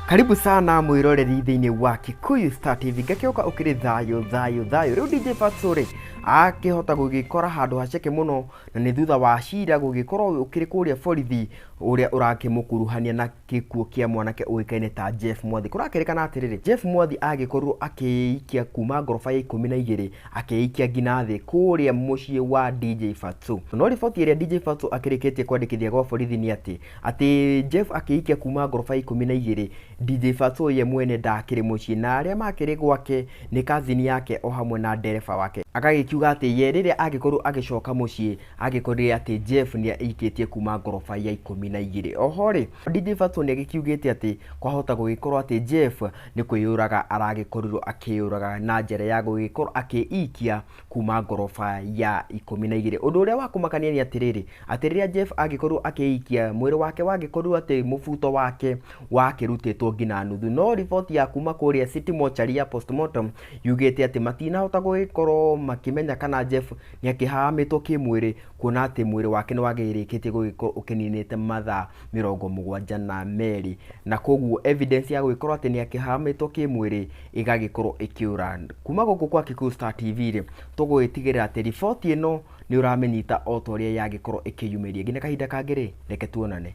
Karibu sana mwiroreri thĩinĩ wa Kikuyu Star TV. Ngakĩũka ũkĩrĩ thayũ thayũ thayũ. Rĩu DJ Fatso rĩ akĩhota gũgĩkora handũ haceke mũno, na nĩ thutha wa cira gũgĩkorwo ũkĩrĩ kũrĩa borithi ũrĩa ũrakĩmũkuruhania na gĩkuũ kĩa mwanake ũĩkaine ta Jeff Mwathi. Kũrakĩrĩkana atĩrĩrĩ, Jeff Mwathi agĩkorirwo akĩikia kuma ngoroba ya 12 akĩikia nginya thĩ kũrĩa mũciĩ wa DJ Fatso. No riboti ĩrĩa DJ Fatso akĩrĩkĩtie kwandĩkithia gwa borithi nĩ atĩ Jeff akĩikia kuma ngoroba ya 12, DJ Fatso ye mwene ndakĩrĩ mũciĩ, na arĩa makĩrĩ gwake nĩ cousin yake o hamwe na ndereba wake. Agagĩkiuga atĩ ye rĩrĩa agĩkorwo agĩcoka mũciĩ agĩkorire atĩ Jeff nĩ aikĩtie kuma ngoroba ya 12. Oho rĩ, DJ Fatso nĩ agĩkiugĩte atĩ kwahota gũgĩkorwo atĩ Jeff nĩ kwĩyũraga aragĩkorirwo akĩyũraga na njĩra ya gũgĩkorwo akĩikia kuma ngoroba ya 12. Ũndũ ũrĩa wa kũmakania nĩ atĩrĩrĩ, atĩ rĩrĩa Jeff agĩkorirwo akĩikia, mwĩrĩ wake wagĩkorirwo atĩ mũbuto wake wakĩrutĩtwo nginya nuthu. No riboti ya kuma kũrĩa City Mortuary ya postmortem yugĩte atĩ matinahota gũgĩkorwo makĩmenya kana Jeff nĩ akĩhahamĩtwo kĩmwĩrĩ, kuona atĩ mwĩrĩ wake nĩ wagĩrĩkĩtie gũgĩkorwo ũkĩninĩte mathaa 72, na koguo evidence ya gũgĩkorwo atĩ nĩ akĩhahamĩtwo kĩmwĩrĩ ĩgagĩkorwo ĩkĩũra. Kuma gũkũ kwa Kikuyu Star TV rĩ, tũgũgĩtigĩrĩra atĩ riboti ĩno nĩ ũramĩnyita o ta ũrĩa yagĩkorwo ĩkĩyumĩria. Nginya kahinda kangĩ rĩ, reke tuonane.